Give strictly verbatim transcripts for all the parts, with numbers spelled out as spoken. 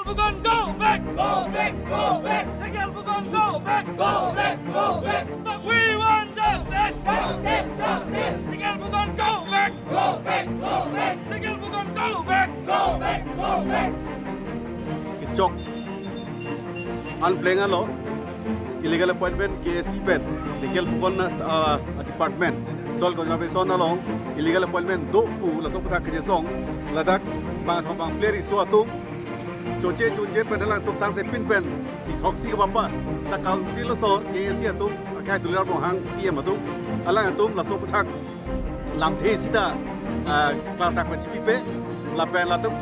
Phukan, go back! Go back! Go back! Degel Phukan, go back! Go back! Go back! Stop! We want justice! Justice! Justice! Degel Phukan, go back! Go back! Go back! Degel Phukan, go back! Go back! Go back! Kechok an pleng alo, illegal appointment K A C pen, Degel Phukan, ah, department, soil conservation along illegal appointment do pu laso aputhak kachesong, ladak bang thong bang pler iso atum choche chunje pen alangtum sangse pin pen, ithroksi kebapa, sa council aso K A C atum, akhai Tuliram Ronghang C M atum, alangtum laso aputhak lamthe sita, ah, klardak pachipipe, lapen latum,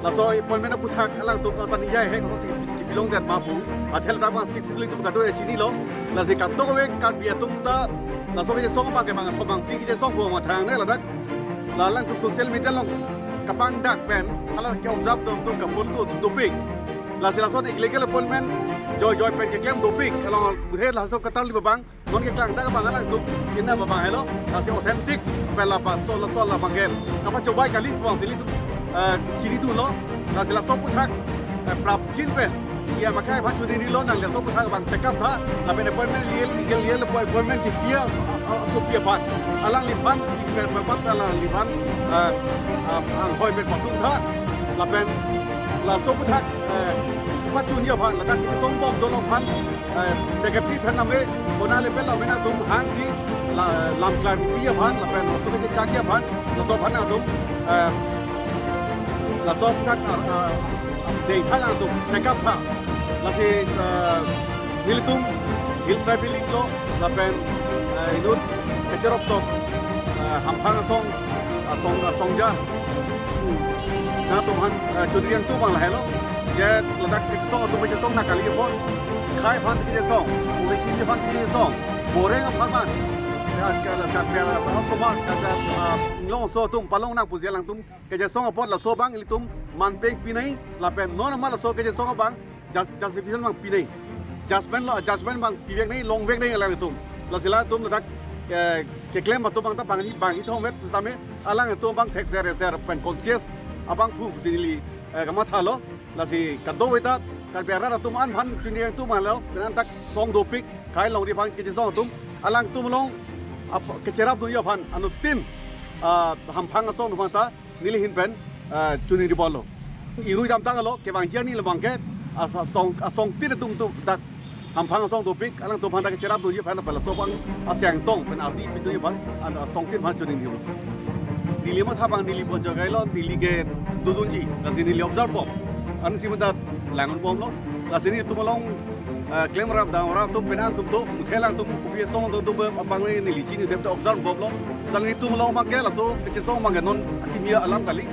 laso appointment aputhak alangtum atan ijai he kosi kipilongdet ma pu, athe ladak bang six ilitum kadokave chinilo, lasi kadokave Karbi atum ta, laso kachesong abang ke bang thong bang pli kachesong pu mathangne ladak, la alangtum social media along kapangdak pen, hala ke-observe dun tum ka-follow dun dopik. Lasi laso illegal appointment joijoi pen keklem dopik, along he laso katarli abang, non keklangdak abang alangtum inna abang helo, lasi authentic pen la paso laso labang ke kapachobai kali pu abang si ilitum, eh, chini dunlo, lasi laso aputhak, eh, prapjin pen C M akhai aphan choningrilo, nang laso aputhak abang take up tha, lapen appointment illegal, illegal appointment kepi a, a, asopi aphan, alangliphan, pen pen pen alangliphan, eh, eh, anghoi pen pasung tha, lapen laso aputhak, eh, pachunji aphan, ladak kachesong bom dolo aphan, eh, secretary pen name, kona level name nangtum hangsi, la, lam klarpi aphan, lapen laso kachechakji aphan, laso aphan nangtum, eh, laso aputhak, eh, eh, dei tha nangtum, take up tha. Lasi, eh, ilitum, Hills Tribal League lo, lapen, eh, inut kacherop tok, eh, hamphang asong, asong, asongja. Nangtum aphan, eh, choningri tum abang lahelo. Je ladak kachesong atum kachesong na kali apot. Khei aphan si kachesong, uri kini aphan si kachesong. Boreng aphan man. Ya, ka, ka, ka, ka, asomar, ka, ka, ah, Inglongso atum palong nang pusi alangtum kachesong apot laso abang ilitum manpeng pinai, lapen non amat laso kachesong abang jus-, justification abang pinai. Judgment lo, judgment abang pivek nai, longvek nai alangtum. Lasi latum ladak, eh, keklem atum abang ta bang ni bang ithong vet same alangtum abang thekser ser pen conscious abang phu si neli, eh, kamathalo. Lasi kadokave ta Karbi arat atum an aphan choningri tum helo, pen an ta song dopik, khei longri aphan kachesong atum, alangtum along ap-, kacherap dunji aphan anuttin, ah, hamphang asong atum aphan ta neli ahin pen, ah, choningri bom lo. Irui damtang alo, kevangji arni labang ke, asa song, asongtin atum tu dak hamphang asong dopik, alangtum aphan ta kacherap dunji aphan, pala so abang aseng tong pen ardi pi dunji aphan, an asongtin aphan choningri lo. Neli matha abang neli pon jogai lo, neli ke dodunji, lasi neli observe bom. An si muda langun bom lo, lasi nelitum along, eh, klem rap dam rap atum pen an atum do, muthe alangtum kopi asong do do be abang le neli chini dem ta observe bom lo. Sa nelitum along abang ke laso kachesong abang ke non akimi alam kali.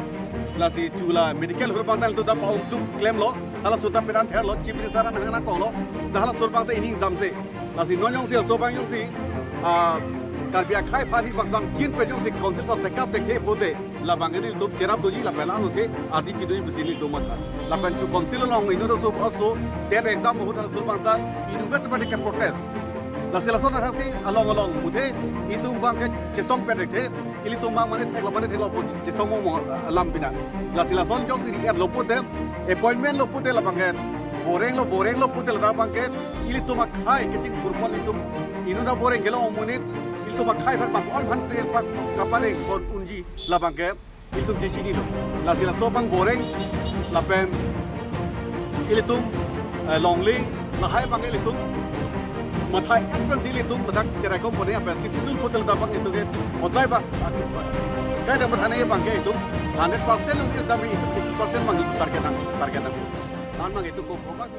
Lasi chula medical hur abang ta nelitum ta pa-um tuk klem lo. Halaso ta pen an ther lo, Chief Minister an hang nangkok lo. Sa halaso abang ta ining jamse. Lasi non jongsi aso abang jongsi, ah, Karbi akhei aphan ni bang jam chin pen jongsi council sa take up thekthe pote, labang ke nelitum cherap doji lapen ano se ardi pi doji pusi nelitum matha. Lapen chu council along inut aso aso TET exam ahut halaso abang ta inutvet abang ke protest. Lasi lason athak si along along muthe itum abang kachesong pen thekthe, ilitum abang mane theklo mane theklo pu chesong mo, ah, alam pina. Lasi lason jongsi ri-et lo pote, appointment lo pote labang ke, boreng lo boreng lo pote ladak abang ke, ilitum akhei kachingthur pon ilitum inut aboreng kelong amonit, ilitum akhei aphan bang on aphan te pa kapareng pon unji labang ke, ilitum chechinilo. Lasi laso abang boreng, lapen ilitum, eh, longle, lahai abang ilitum mathai-et pensi ilitum ladak cherai kom pone apen sixty-two pote ladak abang ilitum ke hodai ba, kai dam thane abang ke ilitum hundred percent lo ni sami ilitum eighty percent abang ilitum target nang, target nang. Tan abang ilitum ko focus